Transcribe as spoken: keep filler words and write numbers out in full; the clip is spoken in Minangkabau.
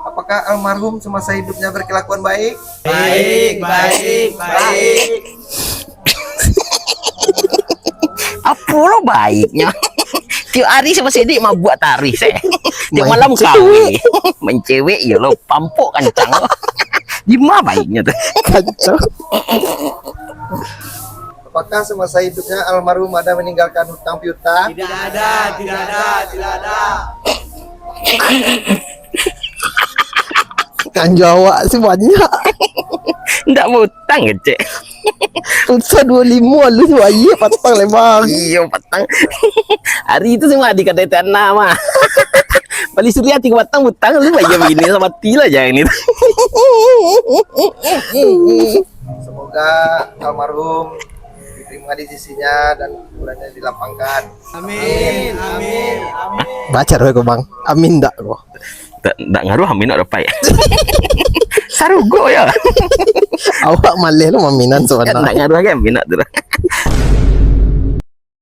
Apakah almarhum semasa hidupnya berkelakuan baik? Baik, baik, baik. Apo lo baiknyo? Tiok hari samo sidik mabuak tarih se. Tiok malam kawin. Mancewek yo lo, pampok kancang lo. Dima baiknyo tu? Kacau. Apakah semasa hidupnya almarhum ada meninggalkan hutang piutang? Tidak ada, tidak ada, tidak ada. Kanjo awak si banyak. Ndak butang kecek. Usah dua limo lu si bayi patang leh bang. Iyo patang. Hari tu samo di kadai tanah mah. Bali suri hati patang butang lu bayar begini lah, mati lah jangan itu. Semoga almarhum diterima di sisinya dan kuburannya dilapangkan. Amin, amin, amin. Baca doa ko bang. Amin dak ko. Tak, tak ngaruh amin nak dapat. Sarugo ya. Awak maleh lo maminan Tak, sebenarnya. tak ngaruh kan amin nak tu lah.